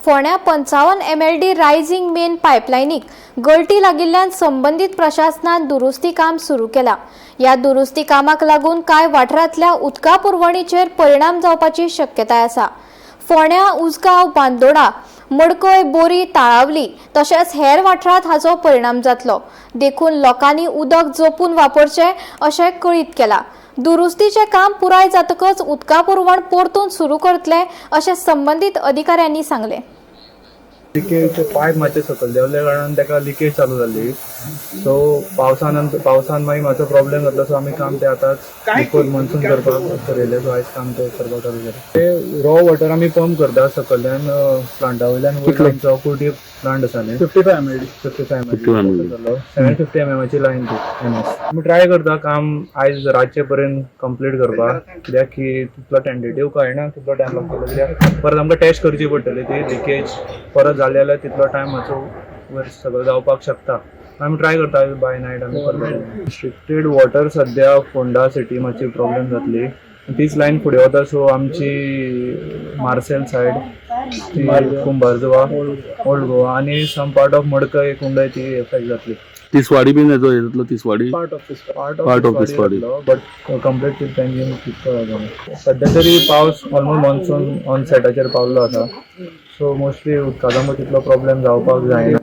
फोंड्या 55 MLD rising main पायपलायनीक गळटी लागिल्ल्यान संबंदीत प्रशासनान दुरुस्ती काम सुरू केला. ह्या दुरुस्ती कामाक लागून कांय वाठारांतल्या उदका पुरवणीचेर परिणाम जावपाची शक्यताय आसा. फोंड्या, उजगांव, बांदोडा, मडकय, बोरी, ताळावली तशेंच हेर वाठारांत हाचो परिणाम जातलो. देखून लोकांनी उदक जपून वापरचें अशें कळीत केलां. दुरुस्तीचें काम पुराय जातकच उदका पुरवण परतून सुरू करतले अशें संबंदीत अधिकाऱ्यांनी सांगलें. लिकेज पायप मातशें सकयल देंवल्या कारणान ताका लिकेज चालू जाली. सो पावसान पावसान मागीर मातसो प्रॉब्लेम जातलो. सो आमी काम तें आतांच बिफोर मॉन्सून करपाक थरयलें. सो आयज काम तें करपाक चालू केलें. ते रॉ वॉटर आमी पंप करता सकयल्यान, प्लांटा वयल्यान. वयर आमचो कुर्टी प्लांट आसा न्ही. 55 MLD. 55 55 M MLD. 750 एमएमाची लायन ती एमएस. आमी ट्राय करता काम आयज रातचे पर्यंत कंप्लीट करपाक, कित्याक की तितलो टेंटेटीव कळना कितलो टायम लागतलो, कित्याक परत आमकां टेस्ट करची पडटली. ती लिकेज परत जाली जाल्यार तितलो टायम मातसो वयर सगळो जावपाक शकता. आमी ट्राय करता, बाय नायट आमी करतले. रिस्ट्रिक्टेड वॉटर सद्या फोंडा सिटी मातशी प्रॉब्लेम जातली. तीच लायन फुडें वता. सो आमची मार्सेल सायड, कुंभारजुवा, ओल्ड गोवा आनी सम पार्ट ऑफ मडकय, कुंडय ती एफेक्ट जातली. तिसवाडी बीन येतो येतलो Tiswadi. Part of part. Part of Tiswadi. But complete पेंजींग तितको जावना. सध्या तरी पावस ऑलमोस्ट मॉन्सून ऑन सेटाचेर पावल्लो आसा. सो मोस्टली उदकाचो तितलो प्रॉब्लेम जावपाक जायना.